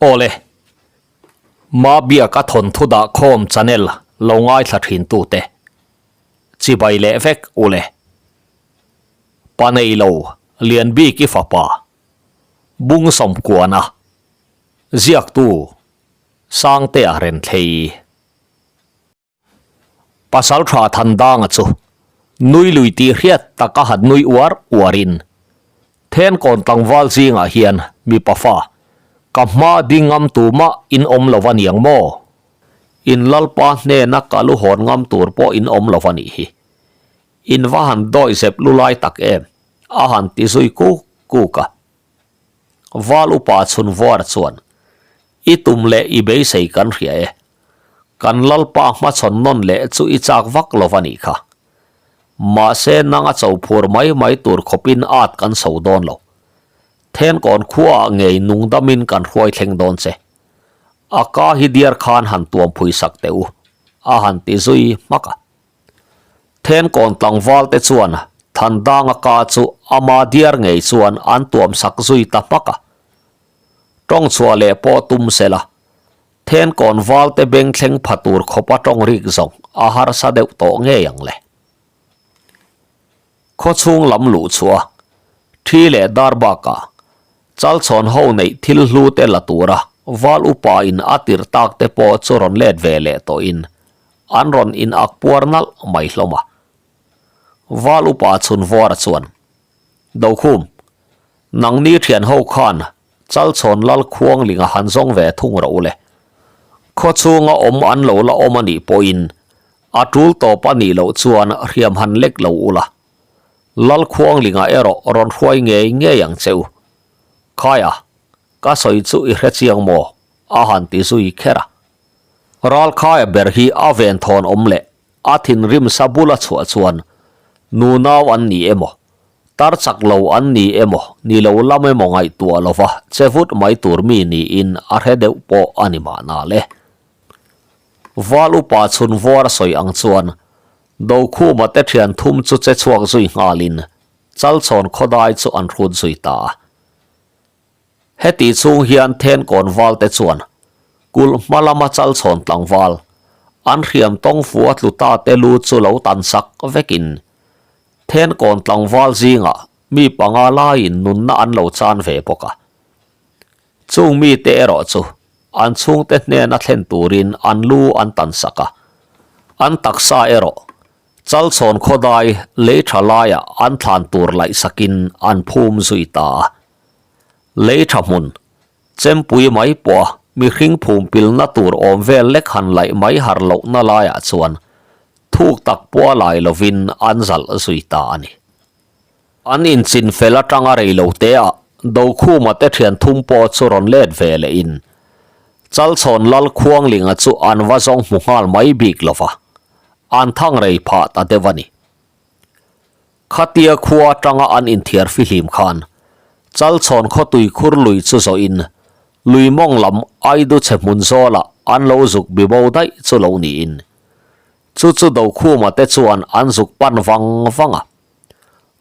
Awle, Mabiaka thawnthu dah khawm channel lo ngaithla thin tute chibai leh vek ule. Pa nei lo Lianbiki fapa Bung Sawmkuana ziaktu Sangtea Renthlei. Pasal tha Thandanga chu nui lui tih hriat tak a han nui uar uarin Thenkawn tlangval zingah hian mipa fa ka hma ding ngam tumah in awm lo a niang maw? In lalpa hnena ka lu hawn ngam tur pawh in awm lo a nih hi. In va han dawi zep lu lai tak em? a han ti zui kuk kuk a. Val upa chhunvuar chuan I tum leh i beisei kan hria e. Kan Lalpa hmachhawn nawn leh chu i chak vak lo a nih kha. Mahse nang a cho phur mai mai tur khawpin at kan so dawn lo. Thenkawn khuaah ngei nungdamin kan hruai thleng dawn che. A ka hi diar khan han tuam phui sak teh u, a han ti zui hmak a. Thenkawn tlangval te chuan Thandanga ka chu ama diar ngei chuan an tuam sak zui ta hmak a. Tawng chhuah leh pawh tum sela, Thenkawn valte beng thleng pha tur khawpa tawng rik zawng a harsa deuh tawh ngei ang le. Khawchhung lam luh chhuah, thi leh dar bakah Chalchhawn ho neih thil hlu te la tura val upa in a tirh tak te pawh chu rawn let ve leh tawhin an rawn in ak puar nalh mai hlawm a. Val upa chhunvawra chuan, Dokhum, nangni thian ho khan Chalchhawn lal khuanglinga han zawng ve thung rawh u le. Khaw chhunga awm an lo la awm a nih pawhin a tul tawp a nih loh chuan hriam han lek lo u la. Lal khuanglinga erawh rawn hruai ngei ngei ang che u. Khaia, ka sawi chu i hre chiang maw? a han ti zui kher a. Ral khaia ber hi a venthawn awm leh A thinrim sa bula chhuah chuan nunau an ni emaw, tar chak lo an ni emaw, ni lo lam emaw ngaihtuah lova che vut mai tur mi niin a hre deuh pawh a ni mahna le. Val upa chhun vuar a sawi ang chuan Dokhuma te thian thum chu che chhuak zui nghalin Chalchhawn khawdai chu an hrut zui ta a. Heti chung hian Thenkawn valte chuan kulh hma lama Chalchhawn tlangval an hriam tawng fu a tlu ta te lu chu lo tan sak vekin Thenkawn tlangval zingah mi panga laiin nunna an lo chan ve bawk a. Chung mite erawh chu an chhungte hnena thlen turin an lu an tan sak a, an taksa erawh Chalchhawn khawdai lei tha laiah an thlan tur laih sakin an phum zui ta a. Lei tha hmun, chempui mai pawha mihring phum pilna tur awm vel lek han laih mai har lohna laiah chuan thuk tak pawha lai lovin an zalh zui ta a ni. An inchin fel atanga rei lo teah Dokhuma te thian thum pawh chu rawn let ve lehin Chalchhawn Lal Khuanglinga chu an va zawng hmu nghal mai bik lova, an thang rei phah ta deuh a ni. Khatia khua atanga an inthiar fihlim khan Chalchhawn khawtui khur lui chu zawhin lui mawng lam Aidu chhe hmun zawlah an lo zuk bibo daih chu lo niin chu chu Dokhuma te chuan an zuk pan vang vang a.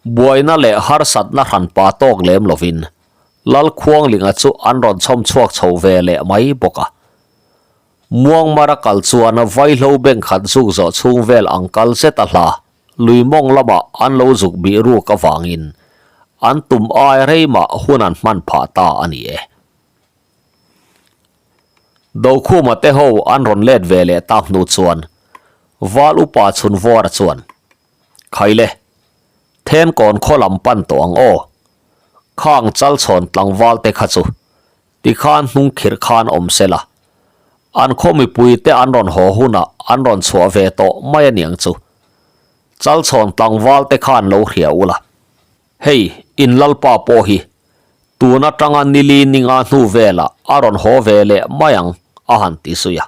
Buaina leh harsatna hranpa tawk lem lovin Lalkhuanglinga chu an rawn chhawm chhuak chho ve leh mai bawk a. Muangmara kal chuan vaihlo bank khat zuk zawh chhung vel ang kal zet a hla Lui mawng lamah an lo zuk bih ruk avangin an tum ai reimah hun an hman phah ta a ni e. Dokhuma te ho an rawn let ve leh tak hnu chuan Val upa Chhunvawra chuan, Khaile, Thenkawn khaw lam pan tawh ang aw. Khang Chalchhawn tlangval te kha chu tikhan hnung khirh khan awm sela. An khaw mipui te an rawn haw hunah an rawn chhuah ve tawh mai a niang chu. Chalchhawn tlangval te khan lo hria ula. Hei, in lalpa pawh hi tun atanga nili ninga hnu velah a rawn haw ve leh mai ang a han ti zui a.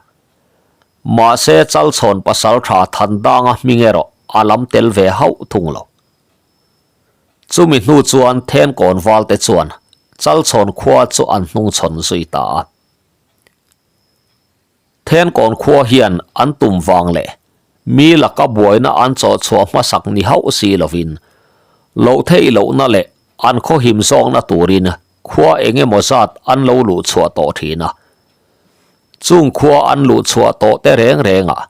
Mahse Chalchhawn pasal tha Thandanga hming erawh a lam tel ve hauh thung lo. Chumi hnu chuan Thenkawn valte chuan Chalchhawn khua chu an hnungchhawn zui ta a. Thenkawn khua hian an tum vang leh mi laka buaina an chawh chhuah hmasak ni hauh si lovin loh theih lohna leh an khawhim zawkna turin khua eng emaw zat an lo luh chhuah tawh thin a. Chung khua an luh chhuah tawh te reng rengah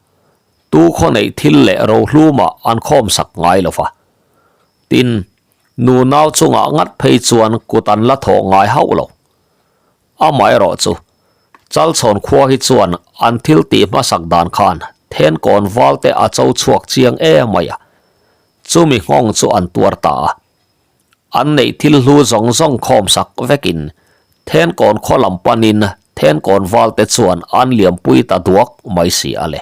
tu khaw neih thil leh rohlumah an khawm sak ngai lo va. Tin, nu nau chungah ngat phei chuan kut an la thawh ngai hauh lo. Amaherawh chu, Chalchhawn khua hi chuan an thil tih hmasak dan khan Thenkawn valte a cho chhuak chiang em mai a, chumi nghawng chu an tuar ta a. An neih thil hlu zawng zawng khawm sak vekin Thenkawn khaw lam panin Thenkawn valte chuan an liampui ta duak mai si a le.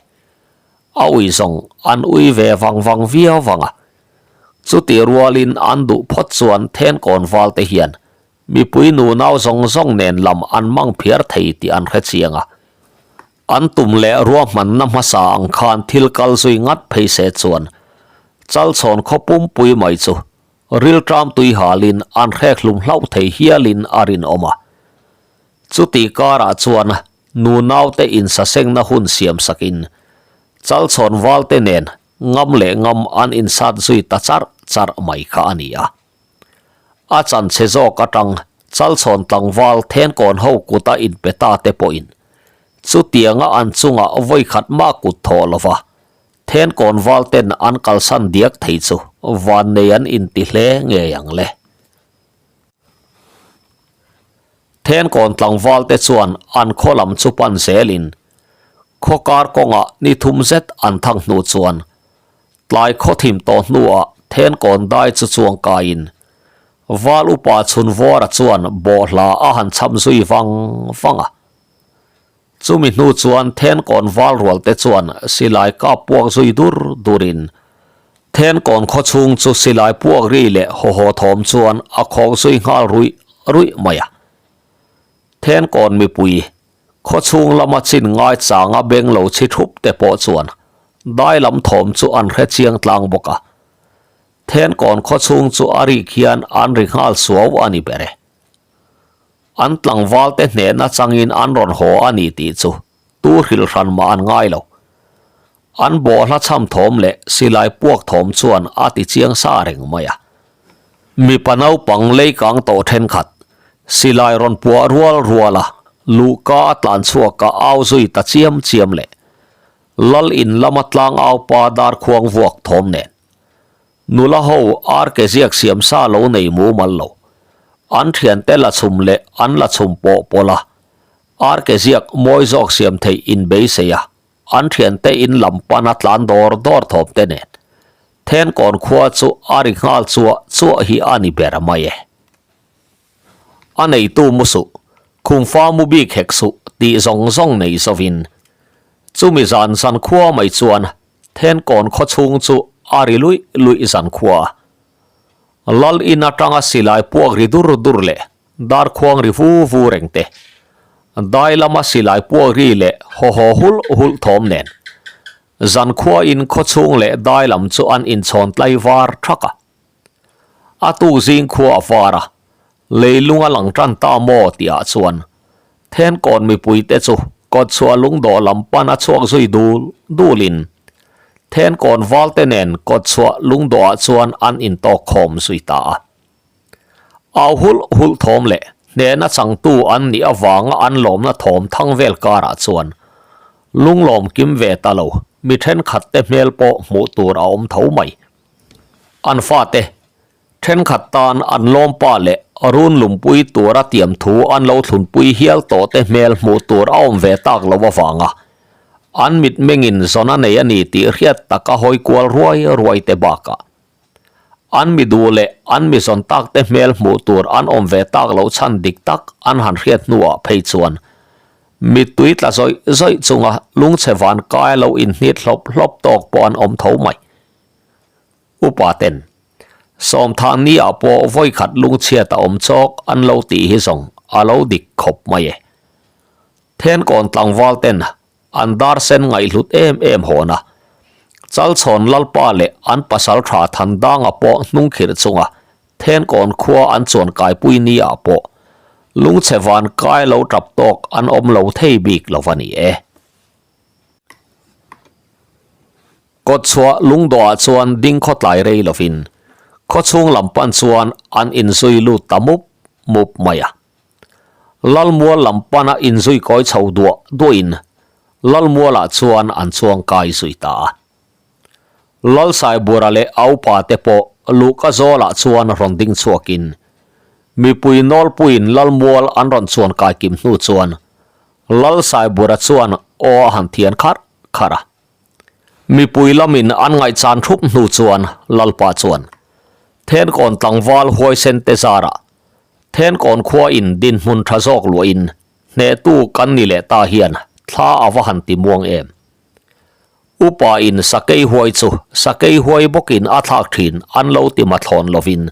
A ui zawng an ui ve vang vang viau vang a. Chutih rualin an duh phawt chuan Thenkawn valte hian Mipui nunau zawng zawng nen lam an mang phiar thei tih an hre chiang a. An tum leh ruahmanna hmasa ang khan thil kal zui ngat phei se chuan Chalchhawn khaw pumpui mai chu rilṭam tui halin an hrek hlum hlauh thei hialin a rinawm a. Chuti karah chuan nunaute insasengna hun siam sakin Chalchhawn valte nen ngam leh ngam an insat zui ta charh charh mai kha a ni a. A chanchhe zawk atang Chalchhawn tlangval Thenkawn ho kuta inpe ta te pawhin chutianga an chunga vawikhat mah kut thawh lova Thenkawn val ten an kalsan diak thei chu vannei an inti hle ngei ang le. Thenkawn tlangval te chuan an khaw lam chu pan zelin khaw kar kawngah ni thum zet an thang hnu chuan Tlai khawthim tawh hnuah Thenkawn dai chu chuang kaiin Val upa Chhunvawra chuan bawhhla a han chham zui vang vang a. Chumi hnu chuan Thenkawn val rual te chuan silai kap puak zui dur durin Thenkawn khawchhung chu silai puak ri leh hawhaw thawm chuan a khawk zui nghal ruih ruih mai a. Thenkawn mipui Khawchhung lama chin ngaichanga beng lo chhi thup te pawh chuan dai lam thawm chu an hre chiang tlang bawk a. Thenkawn khawchhung chu a rik hian an ri nghal suau a ni ber e. An tlangval te hnehna changin an rawn haw a ni tih chu tu hrilh hran mah an ngai lo. An bawhhla chham thawm leh silai puak thawm chuan a ti chiang sa reng mai a. Mipa naupang leikang tawh thenkhat, silai rawn puah rual rual a, luhka a tlan chhuak a au zui ta chiam chiam leh Lal in lama tlang au pa dar khuang vuak thawm nen. Nula ho ar ke ziak siam sa lo nei mumal lo. An thiante la chhum leh an la chhum pawh pawlh a, ar ke ziak mawi zawk siam theih inbeisei a. An thiante in lam pana tlan dawr dawr thawm te nen Thenkawn khua chu a ri nghal chuah chuah hi a ni ber mai e. A neitu mu suh, khumfa mu bik hek suh tih zawng zawng nei zovin chumi zan zan khua mai chuan Thenkawn khaw chhung chu a ri luih luih zan khua a. Lal in atanga silai puak ri dur dur leh Darkhuang ri vu vu reng te, dai lama silai puak ri leh haw haw hulh hulh thawm nen zankhua in khawchhung leh dai lam chu an inchhawn tlai var thak a. A tuk zing khua a var a, leilung a lang tan ta maw tih ah chuan Thenkawn mipui te chu kawtchhuah lungdawh lam pan a chhuak zui dul dul in Thenkawn val te nen kawtchhuah lungdawh ah chuan an intawk khawm zui ta a. Au hulh hulh thawm leh hnehna changtu an nih avanga an lawmna thawm thang vel karah chuan lunglawm kim ve ta lo mi thenkhat te hmel pawh hmuh tur a awm tho mai. An fate thenkhat tan an lawmpa leh run lumpui tura tiam thu an lo thlunpui hial tawh te hmel hmuh tur a awm ve tak lo avanga an mitmengin zawn a nei a ni tih hriat taka hawi kual ruai ruai te bakah An mi duh leh an mi zawn tak te hmel hmuh tur an awm ve tak loh chhan dik tak an han hriat hnuah phei chuan mittui tla zawih zawih chunga lungchhe van kai lo inhnit hlawp hlawp tawk pawh an awm tho mai. Upa ten, Sawmthan ni ah pawh vawikhat lungchhiat a awm chawk an lo tih hi zawng a lo dik khawp mai e. Thenkawn tlangval ten An dar sen ngaihhlut em em hawn a, Chalchhawn Lalpa leh an pasal tha Thandanga pawh hnungkhirh chunga Thenkawn khua an chuan kaipui ni ah pawh lungchhe van kai lo tap tawk an awm lo thei bik lo va ni e. Kawtchhuah lungdawh ah chuan ding khawtlai rei lovin khawchhung lam pan chuan an inzui lut ta mup mup mai a. Lalmual lam pana inzui kawi chho duah duahin. Lalmualah chuan an chuang kai zui ta a. Lalsaibura leh a upa te pawh luhka zawlah chuan rawn ding chhuakin mipui nawlpuiin Lalmual an rawn chuan kai kim hnu chuan Lalsaibura chuan aw a han thian kharh kharh a. Mipui lamin an ngaihchan thup hnu chuan Lalpa chuan Thenkawn tlangval huaisen te zarah Thenkawn khua in dinhmun tha zawk luahin hnehtu kan ni leh ta hian thla a va han ti muang em. Upa in sakei huai chu sakei huai bawkin a thlak thin an lo ti mathlawn lovin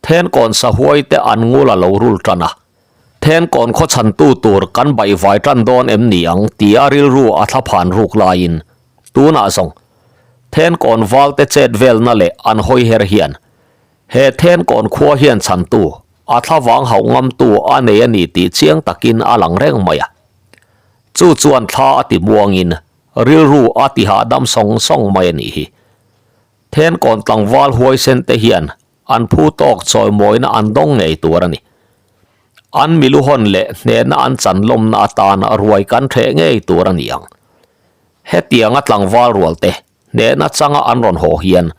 Thenkawn sahuai te an ngul a lo rul tan a. Thenkawn khaw chhantu tur kan baihvai tan dawn em ni ang ti a rilru a thla phan ruk laiin tunah zawng Thenkawn val te chet velna leh an hawi her hian He Thenkawn khua hian chhantu, a thlavang hauh ngamtu a nei a ni tih chiang takin a lang reng mai a. Chu chuan thla a ti muangin rilru a ti hahdam sawng sawng mai a nih hi. Thenkawn tlangval huaisen te hian an phu tawk chawimawina an dawng ngei tur a ni. An miluhawn leh hnehna an chan lawmna atan ruai kan ṭheh ngei tur a ni ang. Hetianga tlangval rualte Hnehna changa an rawn haw hian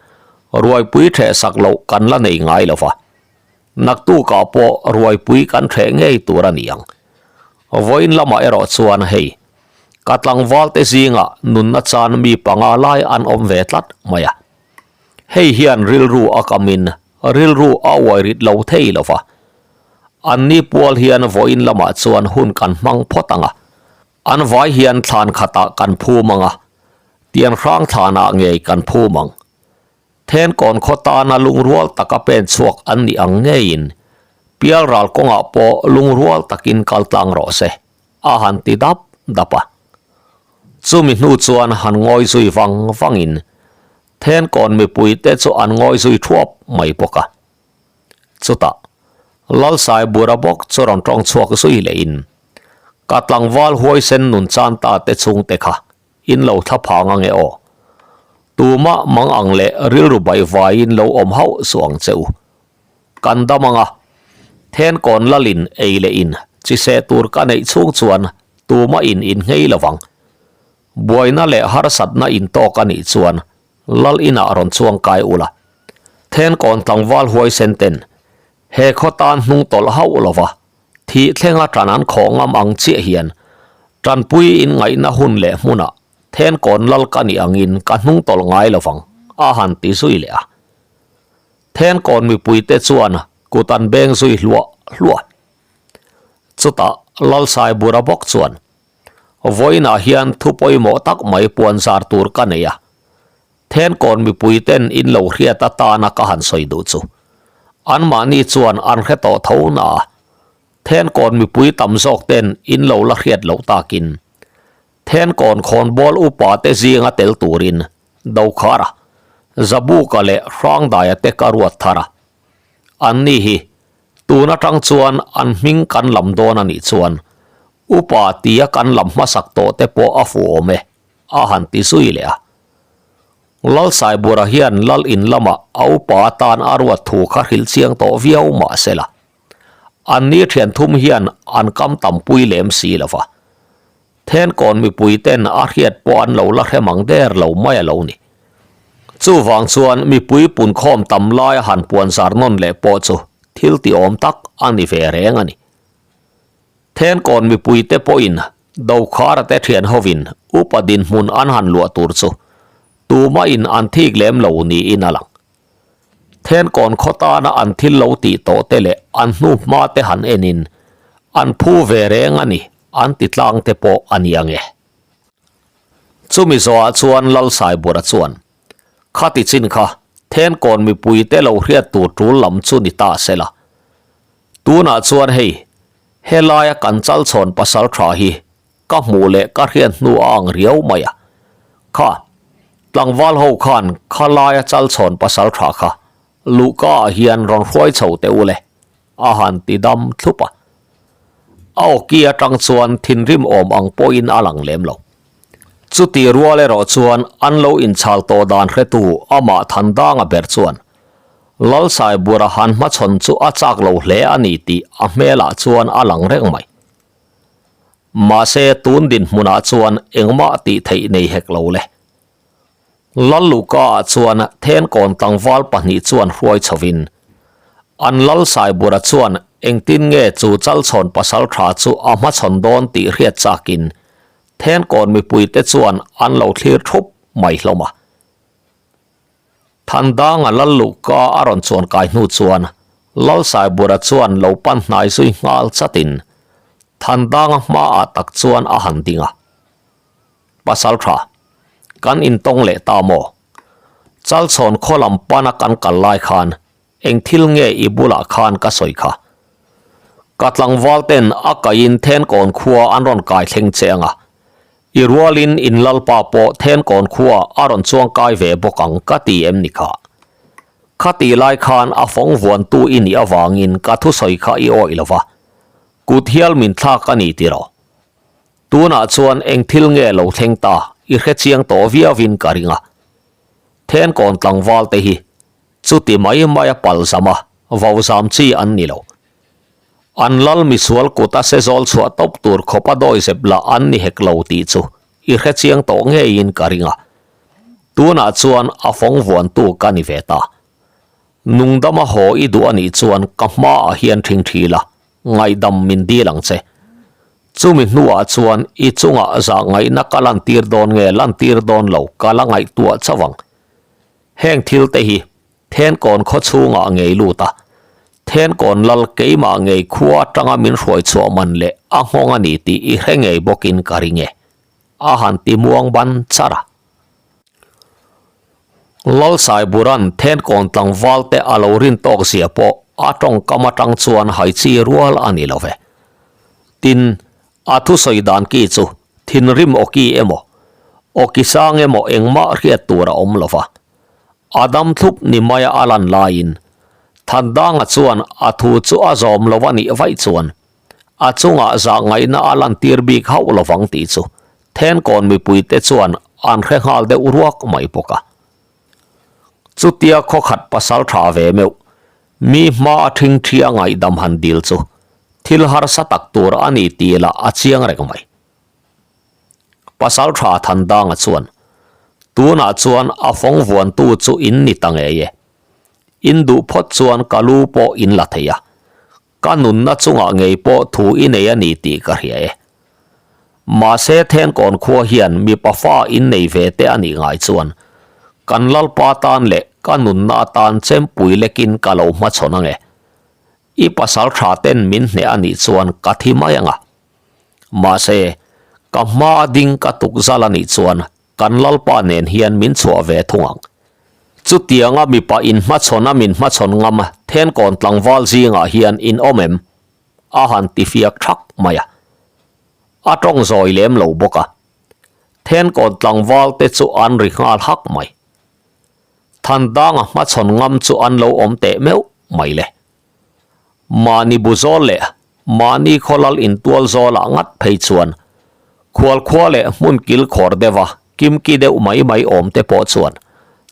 ruaipui ṭheh sak loh kan la nei ngai lo va, naktukah pawh ruaipui kan ṭheh ngei tur a ni ang. Vawiin lamah erawh chuan hei, ka tlangvalte zingah nunna chan mi panga lai an awm ve tlat mai a. Hei hian rilru a kamin rilru a uai rit lo thei lo va. Anni pual hian vawiin lamah chuan hun kan hmang phawt ang a, An vai hian thlan khatah kan phum ang a, tian hrang thlanah ngei kan phum ang. Thenkawn khaw tana lungrual taka pen chhuak an nih ang ngeiin Pialral kawngah pawh lungrual takin kal tlang rawh se, a han ti dap dap a. Chumi hnu chuan han ngawi zui vang vangin Thenkawn mipuite chu an ngawi zui thuap mai bawk a. Chutah, Lalsaibura bawk chu rawn tawng chhuak zui lehin, Ka tlangval huaisen nun chan ta te chhungte kha in lo thla phang ange aw. Tumah mang ang leh rilru baihvaiin lo awm hauh suh ang che u. Kan dam anga, Thenkawn lalin ei leh in chi seh tur ka neih chhung chuan tumah in innghei lovang. Buaina leh harsatna intawk a nih chuan Lal inah rawn chuang kai ula. Thenkawn tlangval huaisen ten he khaw tan hnung tawlh hauh lova thih thlenga tan an khawh ngam ang chiah hian tanpui in ngaihna hun leh hmunah Thenkawn lal ka nih angin ka hnung tawlh ngai lovang a han ti zui leh a. Thenkawn mipuite chuan kut an beng zui hluah hluah. Chutah Lalsaibura bawk chuan Vawiinah hian thu pawimawh tak mai puan zar tur ka nei a, Thenkawn mipui ten in lo hriat atana ka han sawi duh chu. Anmahni chuan an hre tawh tho na a, Thenkawn mipui tam zawk ten in lo la hriat loh takin Thenkawn khawnbawl upa te zinga tel turin Dokhara, Zabuka leh Hrangdaia te ka ruat thar a. Anni hi tun atang chuan an hming kan lam dawn a nih chuan Upa tia kan lam hmasak tawh te pawh a fuh awm e, a han ti zui leh a. Lalsaibura hian Lal in lamah a upa atan a ruat thu kha hrilh chiang tawh viau mah se la, an ni thian thum hian an kam tampui lem si lo va. Thenkawn mipui ten a hriat pawh an lo la hre mang der lo mai a lo ni. Chuvang chuan mipui punkhawm tam laia han puanzar nawn leh pawh chu thil ti awm tak a ni ve reng a ni. Thenkawn mipuite pawhin Dokhara te thian hovin upa dinhmun an han luah tur chu tumahin an thik lem lo niin a lang. Thenkawn khaw tana an thil lo tih tawh te leh an hnu hma te han enin an phu ve reng a ni an ti tlang te pawh a ni ange. Chumi zawhah chuan Lalsaibura chuan khati chin kha Thenkawn mipuite lo hriat tur tul lam chu ni ta sela. Tunah chuan hei, helaia kan chalchhawn pasal tha hi ka hmuh leh ka hriat hnu a ang riau mai a. Kha, tlangval ho khan khalaia chalchhawn pasal tha kha luhka ah hian rawn hruai chho teh u le, a han ti dam thlup a. A awki atang chuan thinrim awm ang pawhin a lang lem lo. Chuti rual erawh chuan an lo inchhal tawh dan hretu amah Thandanga ber chuan Lalsaibura han hmachhawn chu a chak lo hle a ni tih a hmelah chuan a lang reng mai. Mahse tun dinhmunah chuan engmah tih theih nei hek lo le. Lal Luka-ah chuan Thenkawn tlangval pahnih chuan hruai chhovin, an Lal Saibura chuan engtin nge chu Chalchhawn pasaltha chu a hmachhawn dawn tih hriat chakin Thenkawn mipuite chuan an lo thlir thup mai hlawm a. Thandanga Lal Luka a rawn chuan kai hnu chuan Lal Saibura chuan lo pan hnai zui nghal chatin Thandanga hmaah tak chuan a han ding a. Pasal tha, kan intawng leh ta maw? Chalchhawn khaw lam pana kan kal lai khan eng thil nge i bulah khan ka sawi kha? Ka tlangval ten a kaiin Thenkawn khua an rawn kai thleng che ang a, i rualin in lalpa pawh Thenkawn khua a rawn chuang kai ve bawk ang ka ti em ni kha? Khatih lai khan a fawng vuantu i nih avangin ka thusawi kha i awih lo va, kut hial min thlak a ni tiraw? Tunah chuan eng thil nge lo thleng ta i hre chiang tawh viauin ka ring a. Thenkawn tlangval te hi chuti mai mai a pal zam a, vau zam chi an ni lo. An lal misual kut a se zawl chhuah tawp tur khawp a dawi zep lah an ni hek lo tih chu i hre chiang tawh ngeiin ka ring a. Tunah chuan a fawng vuantu ka ni ve ta. Nungdama haw i duh a nih chuan ka hmaah hian ṭhingṭhi la, ngaihdam min dil ang che. Chumi hnuah chuan i chungah zah ngaihna ka lantir dawn nge lantir dawn lo ka la ngaihtuah chauh ang. Heng thil te hi Thenkawn khaw chhungah ngei lut a, Thenkawn lal keimah ngei khua atanga min hruai chhuah man leh a nghawng a ni tih i hre ngei bawkin ka ring e, a han ti muang ban char a. Lalsaiburan Thenkawn tlangval te a lo rin tawk zia pawh a tawngkam atang chuan hai chi rual a ni lo ve. Tin, a thusawi dan ki chu thinrim awki emaw, awki sang emaw engmah hriat tur a awm lo va. A dam thlup ni maia a lan laiin Thandanga chuan a thu chu a zawm lo a nih vaih chuan a chungah zahngaihna a lantir bik hauh lovang tih chu Thenkawn mipuite chuan an hre nghal deuh ruak mai bawk a. Chutia khawkhat pasal tha ve meuh, mi hma a thingthi a ngaihdam han dil chu thil harsa tak tur a ni tih lah a chiang reng mai. Pasal tha Thandanga chuan, Tunah chuan a fawng vuantu chu in ni ta ngei e. In duh phawt chuan ka lu pawh in la thei a. Ka nunna chungah ngei pawh thu i nei a ni tih ka hria e. Mahse Thenkawn khua hian mipa fa in nei ve te a nih ngai chuan kan Lalpa tan leh ka nunna atan chempui lekin ka lo hmachhawn ange. I pasal tha ten min hneh a nih chuan ka thi mai anga. Mahse ka hma ding ka tukzal a nih chuan Kan Lalpa nen hian min chhuah ve thung ang. Chutianga mipa inhmachhawn a min hmachhawn ngam Thenkawn tlangval zingah hian in awm em? A han ti fiak thak mai a. A tawng zawi lem lo bawk a. Thenkawn tlangval te chu an ri nghal hak mai. Thandanga hmachhawn ngam chu an lo awm teh meuh mai le. Mahni bu zawl leh mahni khawlal intual zawlah ngat phei chuan khualkhua leh hmun kil khawr deuha kimki deuh mai mai awm te pawh chuan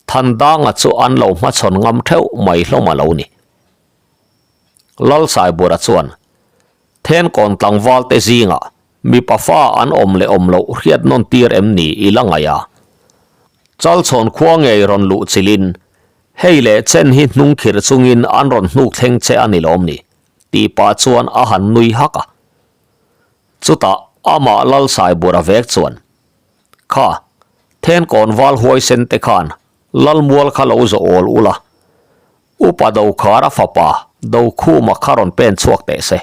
Thandanga chu an lo hmachhawn ngam theuh mai hlawm a lo ni. Lalsaibura chuan Thenkawn tlangval te zingah mipa fa an awm leh awm loh hriat nawn tir em ni i la ngaih a? Chalchhawn khua ngei rawn luh chilhin Hei leh chen hi hnung khirh chungin an rawn hnuk thleng che a ni lawm ni? tih pah chuan a han nui hak a. Chutah amah Lalsaibura vek chuan, Kha, Thenkawn val huaisen te khan Lalmual kha lo zawh awl ula, Upa Dokhara fapa Dokhuma kha rawn pen chhuak teh se.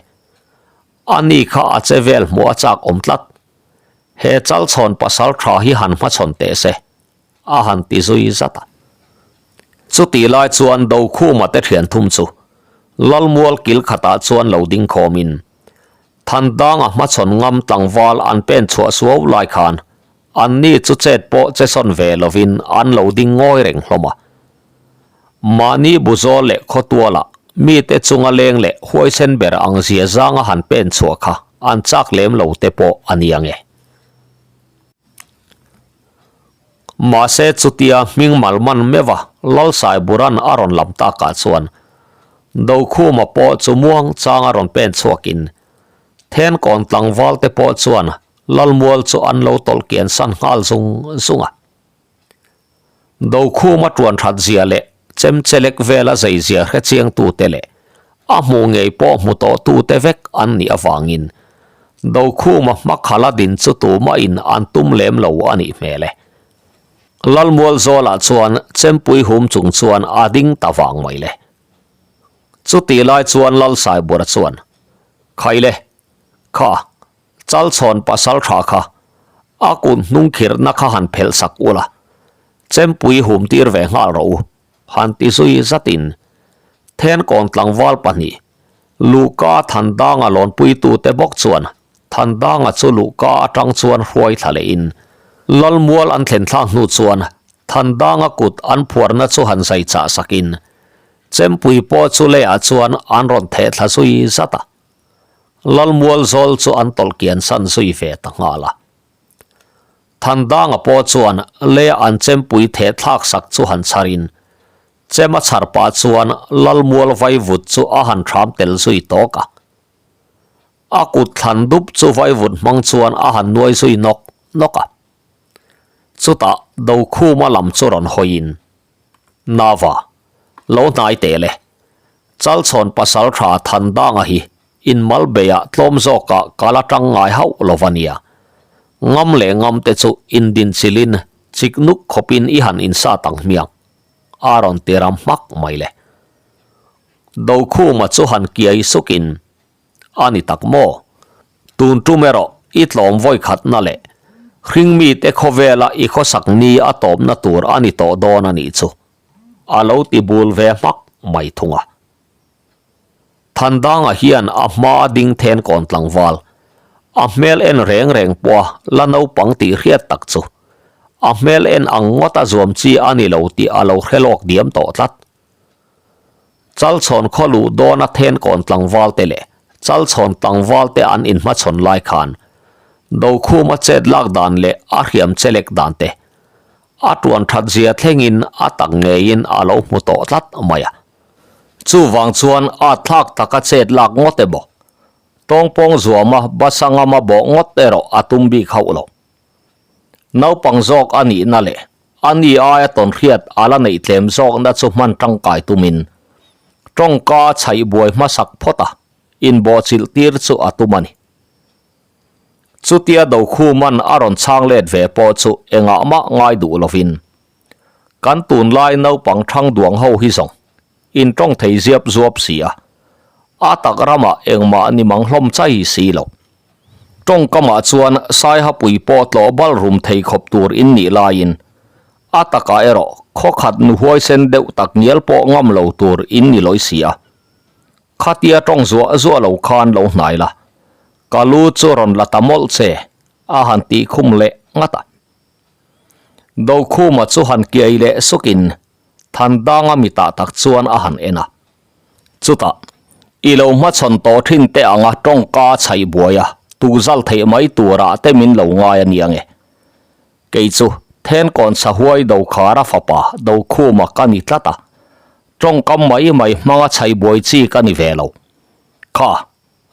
Ani kha a che vel hmuh a chak awm tlat. He Chalchhawn pasal tha hi han hmachhawn teh se. A han ti zui zat a. Chutih lai chuan Dokhuma te thian thum chu Lalmual kil khatah chuan lo ding khawmin Thandanga hmachhawn ngam tlangval an pen chhuah suau lai khan anni chu chet pawh che sawn ve lovin an lo ding ngawi reng hlawm a. Mahni buzawl leh khawtualah mite chunga leng leh huaisen ber ang zia zanga han pen chhuah kha an chak lem lo te pawh a ni ang e. Mahse chutia hming malman meuha Lalsaiburan a rawn lam takah chuan Dokhuma pawh chu muang changa rawn pen chhuakin. Thenkawn tlangval te pawh chuan Lalmual chu an lo tawlh kian san nghal zung zung a. Dokhuma tuan that zia leh chemchelek vela zei zia hre chiangtute leh a hmuh ngei pawh hmu tawhtute vek an nih avangin Dokhuma hmakhala din chu tumahin an tum lem lo a nih hmel e. Lalmual zawlah chuan chempui hum chung chuan a ding ta vang mai le. Chutih lai chuan Lalsaibura chuan, Khaile, kha, Chalchhawn pasal tha kha a kut hnung khirhna kha han phelh sak ula, chempui hum tir ve nghal rawh u, han ti zui zatin Thenkawn tlangval pahnih Luhka Thandanga lawnpuitute bawk chuan Thandanga chu Luhka atang chuan hruai thla lehin Lalmual an thlen thlak hnu chuan Thandanga kut an phuarna chu han zai chah sakin chempui pawh chu leiah chuan an rawn theh thla zui zat a. Lalmual zawl chu an tawlh kian san zui ve ta nghal a. Thandanga pawh chuan lea an chempui theh thlak sak chu han chharin, chem a chhar pah chuan Lalmual vaivut chu a han thram tel zui tawk a. A kut thlan dup chu vaivut hmang chuan a han nuai zui nawk nawk a. Chutah Dokhuma lam chu rawn hawiin, Nava, lo hnai teh le. Chalchhawn pasal tha Thandanga hi inmal beiah tlawm zawkah ka la tang ngai hauh lo va nia. Ngam leh ngam te chu indinchilin chik nuk khawpin i han insat ang hmiang, a rawn ti ram hmak mai le. Dokhuma chu han kiai sukin, A ni tak maw? Tun tum erawh i tlawm vawi khatna leh hringmite khawvela i khawsak ni a tawpna tur a ni tawh dawn a nih chu. A lo ti bul ve hmak mai thung a. Thandanga hian a hma a ding then kawn tlangval, a hmel en reng reng pawha la naupang tih hriat tak chu a hmel en ang ngawt a zuam chi a ni lo tih a lo hre lawk diam tawh tlat. Chalchhawn khaw luh dawna then kawn tlangval te leh Chalchhawn tlangval te an inhmachhawn lai khan Dokhuma chet lak dan leh a hriam chelek dan te A tuan that zia thlengin a tak ngeiin a lo hmu tawh tlat mai a. Chuvang chuan a thlak taka chet lak ngawt emaw, tawngpawng zuama basa ngama bawh ngawt erawh a tum bik hauh lo. Naupang zawk a nihna leh a ni aia tawnhriat a la neih tlem zawkna chu hman tangkai tumin tawngka a chhaih buai hmasak phawt a, inbawhchilh tir chu a tum a ni. Chutia Dokhuman a rawn chhang let ve pawh chu engah mah ngai duh lovin, Kan tunlai naupang thang duang ho hi zawng in tawng thei ziap zuap si a, a tak ramah engmah ni mang hlawm chai si lo. Tawngkamah chuan Saihapui pawh tlawh bal rum thei khawp tur in nih laiin a takah erawh khawkhat nu huaisen deuh tak ngial pawh ngam lo tur in ni lawi si a. Khatia tawng zuah zuah lo khan lo hnai la, ka lu chu rawn la ta mawlh che, a han tih khum leh ngat a. Dokhuma chu han kiai leh sukin Thandanga mitah tak chuan a han en a. Chutah, I lo hmachhawn tawh thin te anga tawngka chhaih buai a, tukzal theih mai turah te min lo ngai a nia nge. Kei chu Thenkawn Sahuai Dokhara fapa Dokhuma ka ni tlat a, tawngkam mai mai hmanga chhaih buai chi ka ni ve lo. Kha,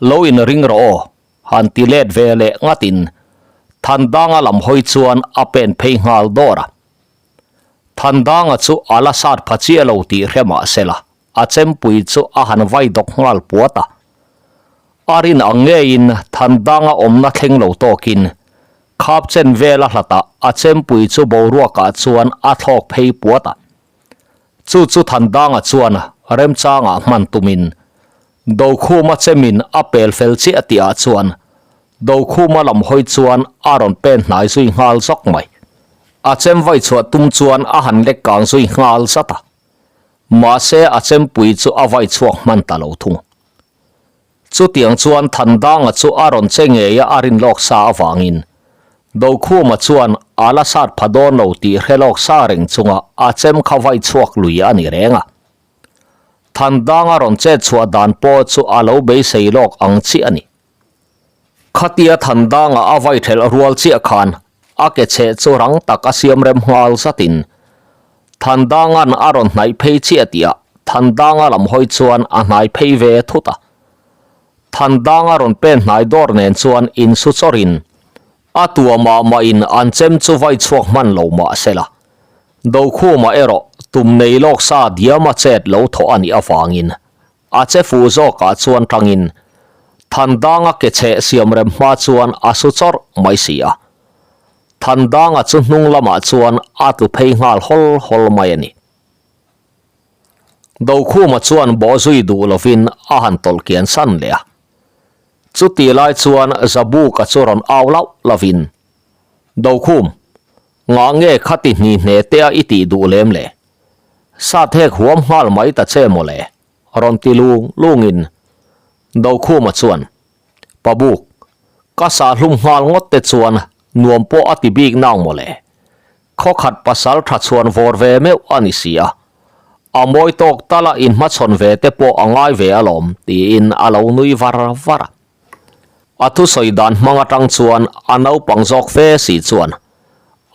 lo inring rawh aw, han ti let ve leh ngatin Thandanga lam hawi chuan a pen phei nghal dawr a. Thandanga chu a la sat pha chiah lo tih hre mah se la, a chempui chu a han vai dawk nghal puat a. A rin ang ngeiin Thandanga awmna thleng lo tawkin khap chen vel a hlatah a chempui chu boruakah chuan a thlawk phei puat a. Chu chu Thandanga chuan remchangah hman tumin Dokhuma chemin a pel fel chiah tihah chuan Dokhuma lam hawi chuan a rawn pen hnai zui nghal zawk mai. A chem vai chhuah tum chuan a han lek kang zui nghal zat a. Mahse a chempui chu a vai chhuak hman ta lo thung. Chutiang chuan Thandanga chu a rawn che ngei a a rin lawk sa avangin Dokhuma chuan a la sat pha dawn lo tih hre lawk sa reng chunga a chem kha vai chhuak lui a ni reng a. Thandanga rawn chet chhuah dan pawh chu a lo beisei lawk ang chiah a ni. Khatia Thandanga a vai thelh rual chiah khan a ke chheh chu rang tak a siam rem nghal zatin Thandanga'n a rawn hnaih phei chiah tihah Thandanga lam hawi chuan a hnai phei ve thut a. Thandanga rawn pen hnai dawr nen chuan insu chawrin a tua mah mahin an chem chu vai chhuak hman lo mah sela. Dokhuma erawh tum nei lawk sa diama chet lo thawh a nih avangin a che fuh zawkah chuan tangin Thandanga ke chheh siam rem hma chuan a su chawrh mai si a. Thandanga chu hnung lamah chuan a tlu phei nghal hawl hawl mai a ni. Dokhuma chuan bawhzui duh lovin a han tawlh kian san leh a. Chuti lai chuan Zabuka chu rawn au lauh lovin, Dokhum, ngah nge khati hni hne tea i tih duh lem le? Sat hek huam nghal mai ta che maw le? rawn ti lung lungin Dokhuma chuan, Pabuk, ka sahhlum nghal ngawt te chuan nuam pawh a ti bik nang maw le? Khawkhat pasal tha chhuan vawr ve meuh a ni si a, a mawi tawk tala inhmachhawn ve te pawh a ngai ve alawm tiin a lo nui var var a. A thusawi dan hmang atang chuan a naupang zawk fe si chuan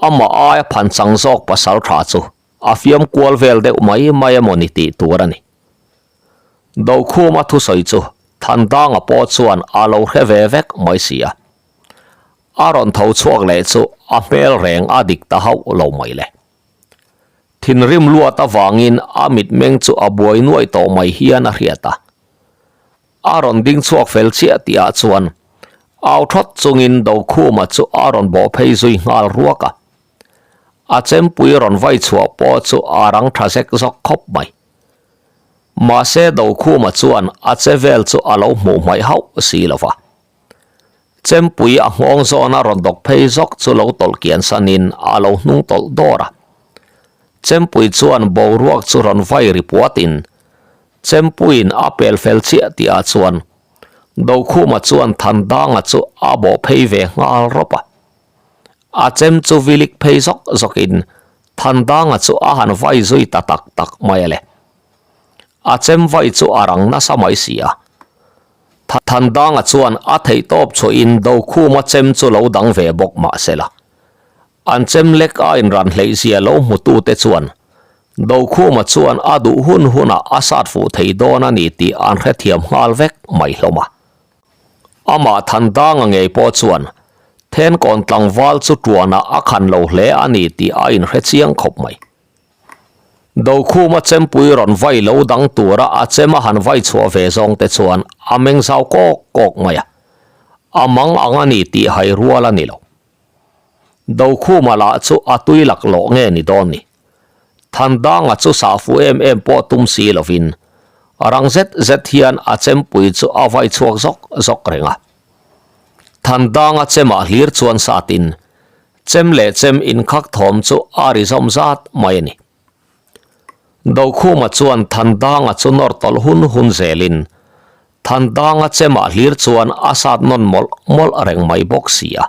amah aia phanchang zawk pasal tha chu a fiam kual vel deuh mai mai emaw ni tih tur a ni. Dokhuma thusawi chu Thandanga pawh chuan a lo hre ve vek mai si a. A rawn tho chhuak leh chu a hmel reng a dik ta hauh lo mai le. Thinrim luat avangin a mitmeng chu a buai nuaih tawh mai hian a hriat a. A rawn ding chhuak fel chiah tihah chuan au thawt chungin Dokhuma chu a rawn bawh phei zui nghal ruak a. A chempui rawn vai chhuah pawh chu a rang tha zek zawk khawp mai. Mahse Dokhuma chuan a che vel chu a lo hmuh hmaih hauh si lo va. Chempui a nghawng zawna rawn dawk phei zawk chu lo tawlh kian sanin a lo hnung tawlh dawr a. Chempui chuan boruak chu rawn vai ri puatin Chempuiin a pel fel chiah tihah chuan Dokhuma chuan Thandanga chu a bawh phei ve nghal rawp a. A chem chu vilik phei zawk zawkin Thandanga chu a han vai zui ta tak tak mai a le. A chem vai chu a rang nasa mai si a. Thandanga chuan a theihtawp chhuahin Dokhuma chem chu lo dang ve bawk mah sela. An chem lek a inran hleihzia lo hmutute chuan Dokhuma chuan a duh hun hunah a sat fuh thei dawn a ni tih an hrethiam nghal vek mai hlawm a. Amah Thandanga ngei pawh chuan Thenkawn tlangval chu tuanah a khan lo hle a ni tih a inhre chiang khawp mai. Dokhuma chempui rawn vai lo dang tura a chem a han vai chhuah ve zawng te chuan a meng zau kawk kawk mai a, a mang ang a ni tih hai rual a ni lo. Dokhuma lah chu a tui laklawh nge ni dawn ni? Thandanga chu sah fuh em em pawh tum si lovin rang zet zet hian a chempui chu a vai chhuak zawk zawk reng a. Thandanga chemah hlir chuan satin Chem leh chem inkhak thawm chu a ri zawm zat mai a ni. Dokhuma chuan Thandanga chu nawr tawlh hun hun zelin Thandanga chemah hlir chuan a sat nawn mawlh mawlh reng mai bawk si a.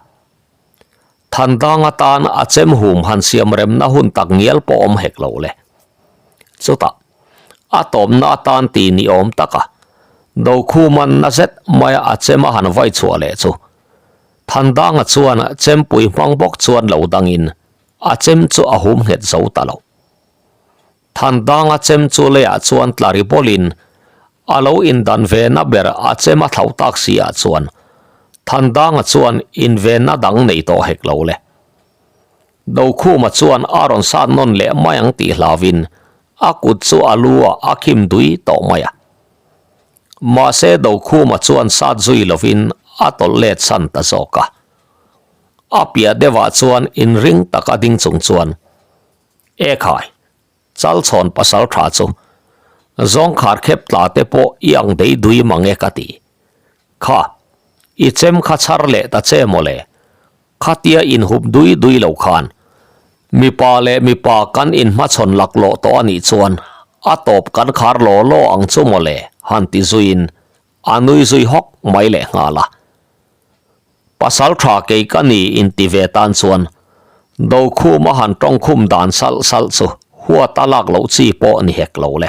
Thandanga tan a chem hum han siam remna hun tak ngial pawh awm hek lo le. Chutah, a tawpna atan ti ni awm taka Dokhuman na zet maia a chem a han vai chhuah leh chu Thandanga chuan chempui hmang bawk chuan lo dangin a chem chu a hum nghet zo ta lo. Thandanga chem chu leiah chuan tla ri bawlin a lo indan vena ber a chem a thlauh tak si ah chuan Thandanga chuan invenna dang nei tawh hek lo le. Dokhuma chuan a rawn sat nawn leh mai ang tih hlauvin a kut chu a lu ah a khim dui tawh mai a. Mahse Dokhuma chuan sat zui lovin a tawlh let san ta zawk a. A piah deuhah chuan inring taka ding chung chuan, E khai, Chalchhawn pasal tha chu zawngkhar khep tla te pawh i ang dei dui mang e ka ti. Kha, i chem kha chhar leh ta che mawle, Khatia inhup dui dui lo khan mipa leh mipa kan inhmachhawn laklawh tawh a nih chuan a tawp kan khar law law ang chu mawle han ti zuiin a nui zui hawk mai leh nghal a. Pasal tha kei ka ni inti ve tan chuan Dokhum a han tawngkhum dan salh salh chu huat a lak loh chi pawh ni hek lo le.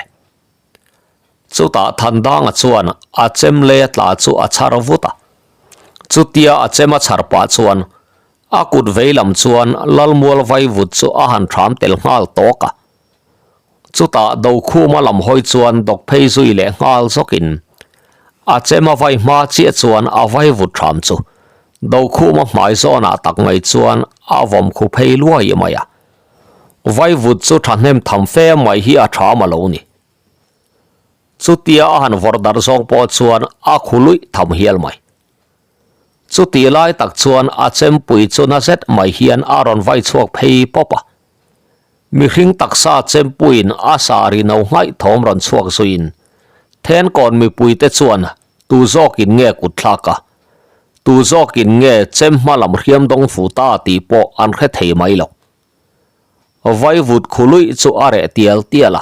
Chutah Thandanga chuan a chem lei a tla chu a chhar vut a. Chutia a chem a chhar pah chuan a kut vei lam chuan Lalmual vaivut chu a han thram tel nghal tawk a. Chutah Dokhuma lam hawi chuan dawk phei zui leh nghal zawkin. A chem a vai hma chiah chuan a vai vut hram chu Dokhuma hmai zawnah tak mai chuan a vawm khu phei luai mai a. Vaivut chu thahnem tham fe mai hi a tham a lo ni. Chutia a han vawrh darh zawng pawh chuan a khu luih tham hial mai. Chutih lai tak chuan a chempui chu na zet mai hian a rawn vai chhuak phei pawp a. Mihring taksa chempuiin a sa ri no nghaih thawm rawn chhuak zuiin Thenkawn mipuite chuan tu zawkin nge kut thlak a, tu zawkin nge chem hma lam hriam dawng fu ta tih pawh an hre thei mai lo. Vaivut khu luih chu a reh tial tial a,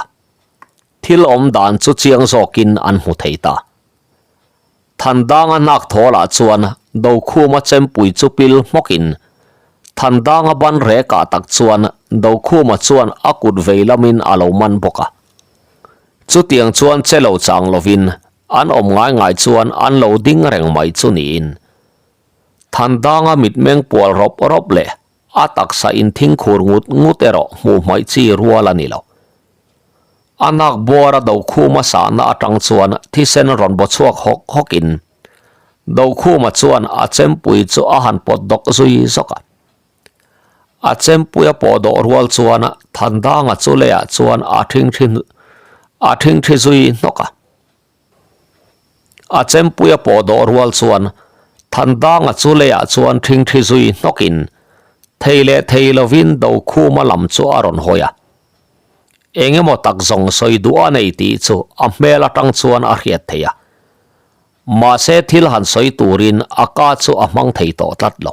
thil awm dan chu chiang zawkin an hmu thei ta. Thandanga hnak thawlah chuan Dokhuma chempui chu pil hmawkin Thandanga ban rekah tak chuan Dokhuma chuan a kut vei lamin a lo man bawk a. Chutiang chuan che lo chang lovin an awm ngai ngai chuan an lo ding reng mai chu niin Thandanga mitmeng pual rawp rawp leh a taksa inthingkhur ngut ngut erawh hmuh hmaih chi rual a ni lo. A nak buar a Dokhuma sahna atang chuan thisen rawn baw chhuak hawk hawkin Dokhuma chuan a chempui chu a han pawt dawk zui zawk a. A chempui a pawh dawh rual chuan Thandanga chu leiah chuan a thingthi a thingthi zui hnawk a. A chempui a pawh dawh rual chuan Thandanga chu leiah chuan thingthi zui hnawkin thei leh thei lovin Dokhuma lam chu a rawn hawi a. Eng emaw tak zawng sawi duh a nei tih chu a hmel atang chuan a hriat theih a. Mahse thil han sawi turin a ka chu a hmang thei tawh tlat lo.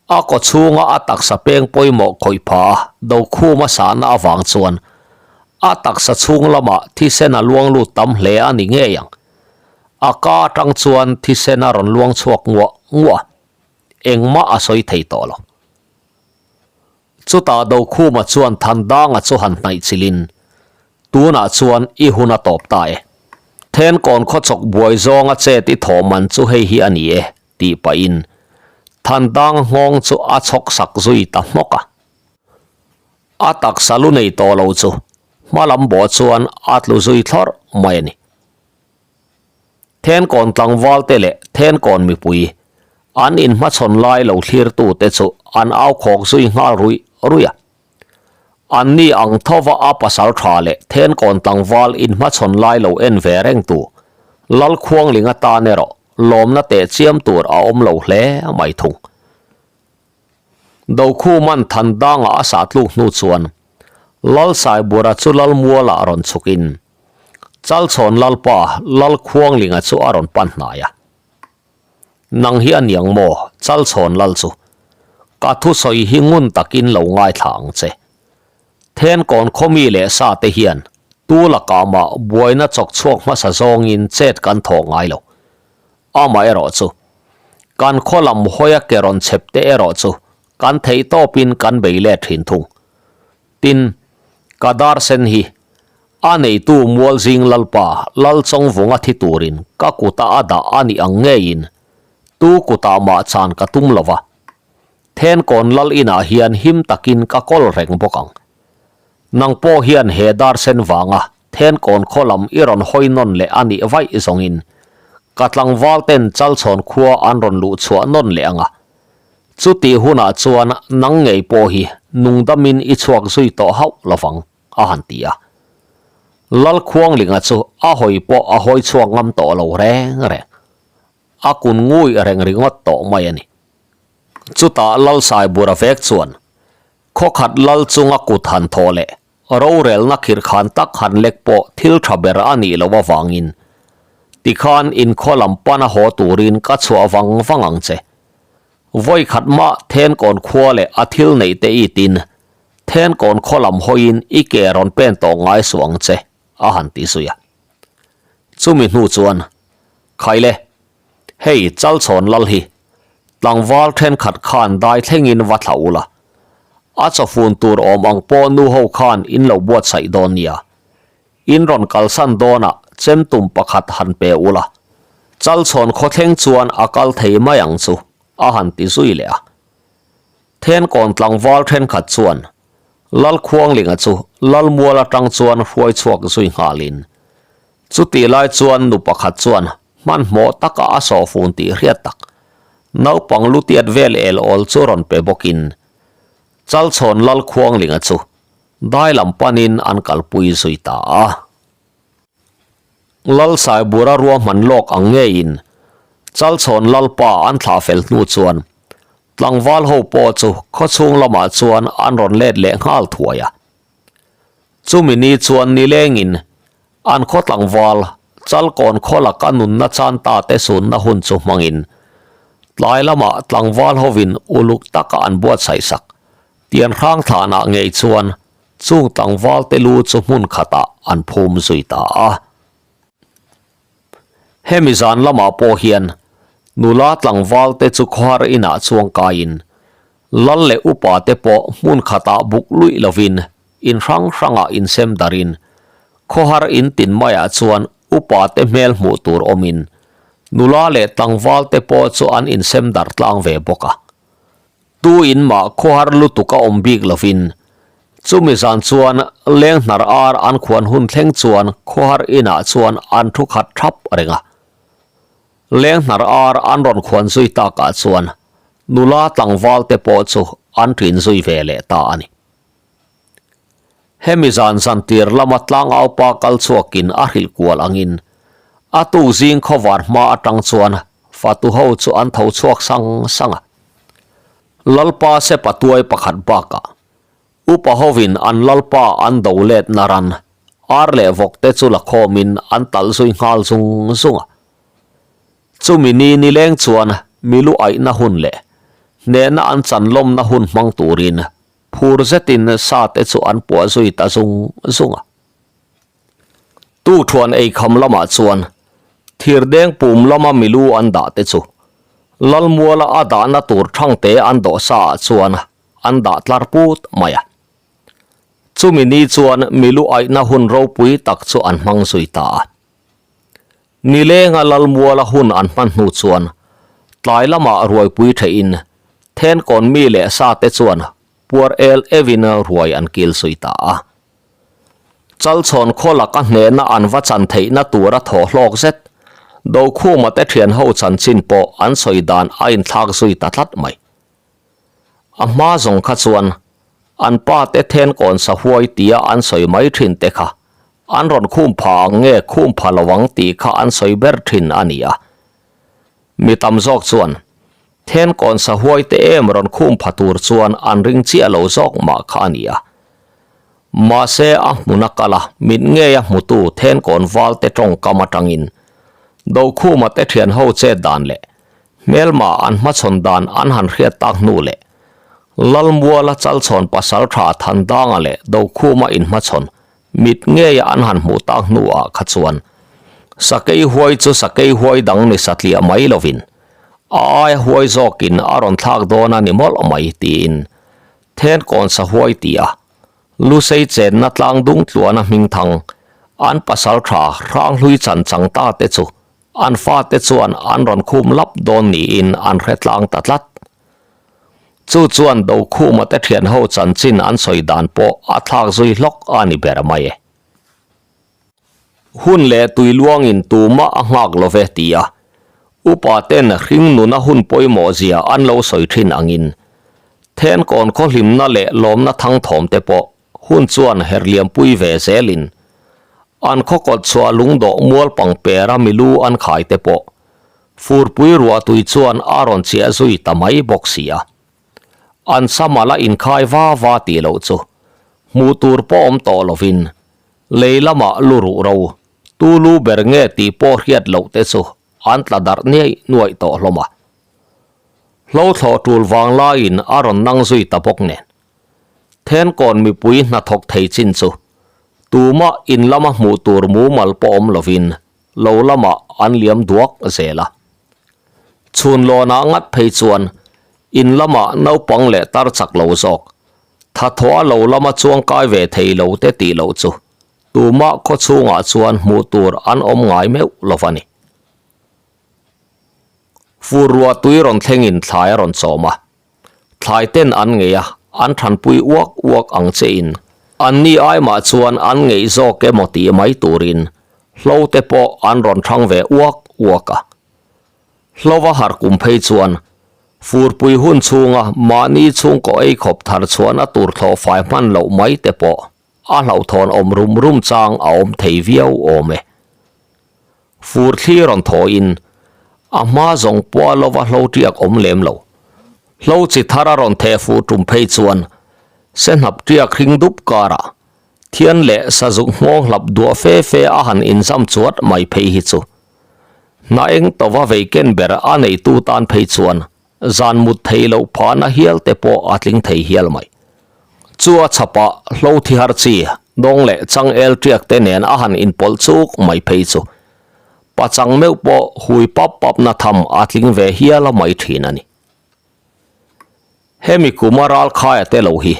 A kaw chhunga a taksa peng pawimawh khawih pha a Dokhuma sahna avang chuan a taksa chhung lamah thisen a luang lut tam hle a ni ngei ang. A ka atang chuan thisen a rawn luang chhuak nguah nguah a, engmah a sawi thei tawh lo. Chutah Dokhuma chuan Thandanga chu han hnaih chilhin, Tunah chuan i hun a tawp ta e. Thenkawn khawchawk buai zawnga chet i thawh man chu hei hi a ni e, tih pahin Thandanga nghawng chu a chhawk sak zui ta hmawk a. A taksa lu nei tawh lo chu hma lam bawh chuan a tlu zui thlawrh mai a ni. Thenkawn tlangval te leh Thenkawn mipui an inhmachhawn lai lo thlirtute chu an au khawk zui nghal ruih ruih a. Anni ang thova a pasal tha leh Thenkawn tlangval inhmachhawn lai lo en ve rengtu Lalkhuanglinga tan erawh lawmna teh chiam tur a awm lo hle mai thung. Dokhuman Thandanga a sah tluk hnu chuan Lalsaibura chu Lalmualah rawn chhukin Chalchhawn Lalpa Lalkhuanglinga chu a rawn pan hnai a. Nang hi a niang maw Chalchhawn Lal chu? Ka thusawi hi ngun takin lo ngaithla ang che. Thenkawn khawmi leh sa te hian tu lakah mah buaina chawk chhuak hmasa zawngin chet kan thawh ngai lo. Amaherawh chu, kan khaw lam hawia ke rawn chhep te erawh chu kan theih tawpin kan bei let thin thung. Tin, ka dar sen hi a neitu Mualzing Lalpa Lalchawngvunga thi turin ka kuta a dah a nih ang ngeiin tu kutah mah chan ka tum lo va, Thenkawn Lal inah hian him takin ka kawl reng bawk ang. Nang pawh hian he dar sen vanga Thenkawn khaw lam i rawn hawi nawn leh a nih vaih zawngin ka tlangval ten Chalchhawn khua an rawn luh chhuah nawn leh ang a. Chutih hunah chuan nang ngei pawh hi nungdamin i chhuak zui tawh hauh lovang, a han ti a. Lalkhuanglinga chu a hawi pawh a hawi chhuak ngam tawh lo reng reng. A kun ngui reng ringawt tawh mai a ni. Chutah Lalsaibura vek chuan khawkhat lal chunga kut han thawh leh Rorelna khirhkhan tak han lek pawh thil tha ber a nih loh avangin tikhan inkhaw lam pana haw turin ka chhuah vang vang ang che. Vawi khat mah Thenkawn khua leh a thil neih te i tin Thenkawn khaw lam hawiin i ke rawn pen tawh ngai suh ang che, a han ti zui a. Chumi hnu chuan, Khaile, hei Chalchhawn lal hi tlangval thenkhat khan dai thlengin va thlah ula, a chawfun tur awm ang pawh nu ho khan in lo buatsaih dawn nia. In rawn kalsan dawnah chem tum pakhat han pe ula, Chalchhawn khawthleng chuan a kal thei mai ang chu, a han ti zui leh a. Thenkawn tlangval thenkhat chuan Lalkhuanglinga chu Lalmual atang chuan hruai chhuak zui nghalin. Chutih lai chuan nu pakhat chuan hmanhmawh taka a sawhfun tih hriat tak, naupang lutiat vel el awl chu rawn pe bawkin Chalchhawn Lalkhuanglinga chu dai lam panin an kalpui zui ta a. Lalsaibura ruahman lawk ang ngeiin Chalchhawn Lalpa an thlah fel hnu chuan tlangval ho pawh chu khawchhung lamah chuan an rawn let leh nghal thuai a. Chumi ni chuan nilengin an khaw tlangval Chalkawn khaw laka nunna chan ta te sunna hun chu hmangin tlai lamah tlangval hovin uluk taka an buatsaih sak tian hrang thlanah ngei chuan Chung tlangvalte lu chu hmun khatah an phum zui ta a. Hemi zan lamah pawh hian nula tlangvalte chu khawhar inah chuang kaiin lal leh upate pawh hmun khatah buk luih lovin in hrang hrangah insem darin khawhar in tin maiah chuan upate hmel hmuh tur awmin nula leh tlangvalte pawh chu an insem dar tlang ve bawk a. Tu in mah khawhar lutuk a awm bik lovin, chumi zan chuan leng hnar ar an khuan hun thleng chuan khawhar inah chuan an thu khat thap reng a. Leng hnar ar an rawn khuan zui takah chuan nula tlangval te pawh chu an ṭin zui ve leh ta a ni. Hemi zan zan tir lama tlangaupa kal chhuakin a hrilh kual angin a tuk zing khawvar hma atang chuan fatu ho chu an tho chhuak sang sang a. Lalpa sepa tuai pakhat bakah upa hovin an lalpa an do let na ran ar leh vawk te chu la khawmin an talh zui nghal zung zung a. Chumi ni nileng chuan milu aihna hun leh hnehna an chan lawmna hun hmang turin Phur zetin sa te chu an puah zui ta zung zung a. Tu thuan eikham lamah chuan thirdeng pum lama milu an dah te chu Lalmuala a dahna tur thangte an dawh sa ah chuan an dah tlar put mai a. Chumi ni chuan milu aihna hun ropui tak chu an hmang zui ta a. Nilenga Lalmuala hun an hman hnu chuan tlai lamah ruaipui theihin Thenkawn mi leh sa te chuan puar el evin ruai an kil zui ta a. Chalchhawn khaw laka hnehna an va chan theihna tura thaw hlawk zet Dokhuma te thian ho chanchin pawh an sawi dan a inthlak zui ta tlat mai. A hma zawng kha chuan an pa te Thenkawn sahuai tia an sawi mai thin te kha An rawn khum pha ang nge khum pha lo ang tih kha an sawi ber thin a ni a. Mi tam zawk chuan Thenkawn sahuai te em rawn khum pha tur chuan an ring chiah lo zawk mah kha a ni a. Mahse a hmun a kal a, mit ngei a hmutu Thenkawn val te tawngkam atangin Dokhuma te thian ho chet dan leh hmelma an hmachhawn dan an han hriat tak hnu leh Lalmuala Chalchhawn pasaltha Thandanga leh Dokhuma inhmachhawn Mit ngeia an han hmuh tak hnuah kha chuan sakei huai chu sakei huai dang ni satliah mai lovin a aia huai zawkin a rawn thlak dawn a ni mawlh mai tiin Thenkawn sahuai tia Lusei chenna tlang dung tluana hmingthang an pasaltha Hranghlui chan chang ta te chu an fate chuan an rawn khum lap dawn niin an hre tlang ta tlat. Chu chuan Dokhuma te thian ho chanchin an sawi dan pawh a thlak zui hlawk a ni ber mai e. Hun leh tui luangin tumah a nghak lo ve ti a, upa ten hring nuna hun pawimawh zia an lo sawi thin angin Thenkawn khaw hlimna leh lawmna thangthawm te pawh hun chuan herliampui ve zelin an khaw kawt chhuah lungdawh mual pangpera milu an khai te pawh Furpui ruahtui chuan a rawn chiah zui ta mai bawk si a. An sam a la inkhai va va tih loh chu hmuh tur pawh awm tawh lovin lei lamah lu ruh ro, tu lu ber nge tih pawh hriat loh te chu an tla darh niaih nuaih tawh hlawm a. Hlo thlawh tul vang laiin a rawn nang zui ta bawk nen. Thenkawn mipui hnathawk thei chin chu tumah in lama hmuh tur mumal pawh awm lovin lo lamah an liam duak zel a. Chhun lawnah ngat phei chuan in lamah naupang leh tar chak lo zawk, thathawh a lo lama chuangkai ve thei lo te tih loh chu tumah khaw chhungah chuan hmuh tur an awm ngai meuh lo va ni. Fur ruah tui rawn thlengin thlai a rawn chawm a, thlai ten an ngei a, an thanpui uak uak ang che in, an ni ai mah chuan an ngeih zawk emaw tih mai turin. Hlo te pawh an rawn hrang ve uak uak a. Hlova har kum phei chuan furpui hun chhunga mahni chhungkaw ei khawp thar chhuahna tur thlawh fai hman loh mai te pawh a hlauhthawn awm rum rum chang a awm thei viau awm e. Fur thli rawn thawiin a hma zawng pawh a lova hlo tiak awm lem lo. Hlo chi thar a rawn theh fuh tum phei chuan se hnap tiak hring dup karah Thian leh sazuk nghawng hlap duah fe fe a han inzam chuat mai phei hi chu hna eng tova vei ken ber a neitu tan phei chuan zan mut thei loh phahna hial te pawh a tling thei hial mai. Chu a chhapah hlo thi har chi dawng leh changel tiak te nen a han inpawlh chuk mai phei chu pachang meuh pawh hui pap papna tham a tling ve hial a mai thin a ni. Hemi kuma ral khaia te lo hi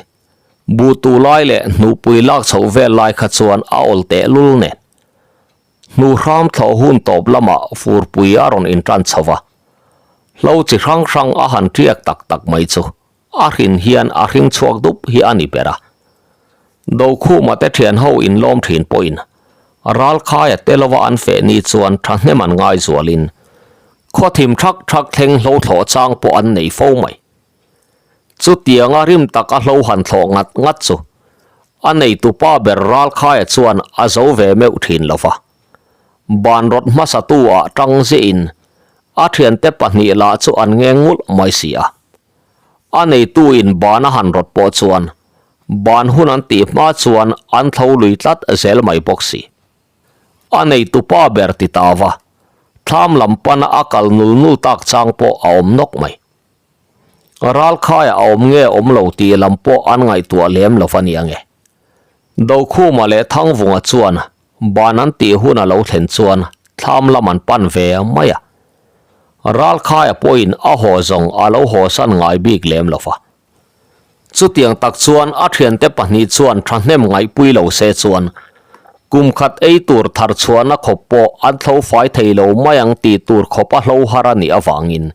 Bu tu lai leh hnuhpui lak chhoh vel lai kha chuan a awl teh lul nen. Hnu hram thlawh hun tawp lamah furpui a rawn intan chho va. Hlo chi hrang hrang a han tiak tak tak mai chu a hrin hian a hring chhuak dup hi a ni ber a. Dokhuma te thian ho inlawm thin pawhin Ralkhaia te lova an feh ni chuan thahnem an ngai zualin khawthim thak thak thleng hlo thlawh chang pawh an nei fo mai. Chutianga rim tak a hlo han thlawh ngat ngat chu a neitupa ber Ralkhaia chuan a zo ve meuh thin lo va. Ban rawt hmasatu ah tang ziahin a thiante pahnih lah chu an ngeng ngulh mai si a. A neituin ban a han rawt pawh chuan ban hun an tih hma chuan an thlo lui tlat zel mai bawk si. A neitupa ber ti ta va, thlam lam pana a kal nul nul tak chang pawh a awm nawk mai. Ralkhaiah a awm nge awm lo tih lam pawh an ngaihtuah lem lo va ni ange. Dokhuma leh Thangvunga chuan ban an tih hun a lo thlen chuan thlam lam an pan ve mai a. Ralkhaia pawhin a haw zawng a lo hawsan ngai bik lem lo va. Chutiang tak chuan a thiante pahnih chuan thahnem ngaihpui lo se chuan kum khat ei tur thar chhuahna khawp pawh an thlo fai thei lo mai ang tih tur khawp a hlo har a nih avangin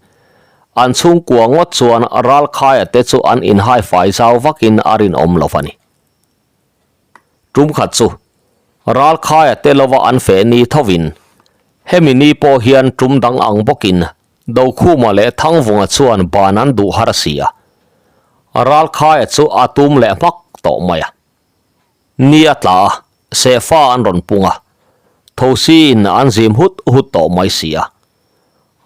an chhungkua ngawt chuan ralkhaia te chu an inhai fai zau vakin a rinawm lo a ni. Tum khat chu ralkhaia te lova an feh ni thovin hemi ni pawh hian tum dang ang bawkin Dokhuma leh Thangvunga chuan ban an duh har si a, Ralkhaia chu a tum leh hmak tawh mai a. Ni a tla a, sehfa an rawn pung a, Thosiin an zim hut hut tawh mai si a.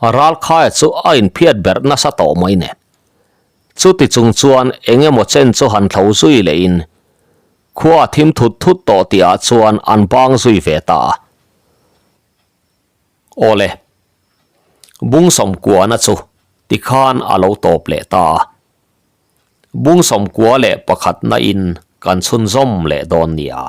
Ralkhaia chu a inphiat berh nasa tawh mai nen. Chuti chung chuan eng emaw chen chu han thlo zui lehin khua a thim thut thut tawh tihah chuan an bang zui ve ta a. Awle, bung sawmkuana chu tikhan a lo tawp leh ta a. Bung sawmkua leh pakhatna in kan chhunzawm leh dawn nia.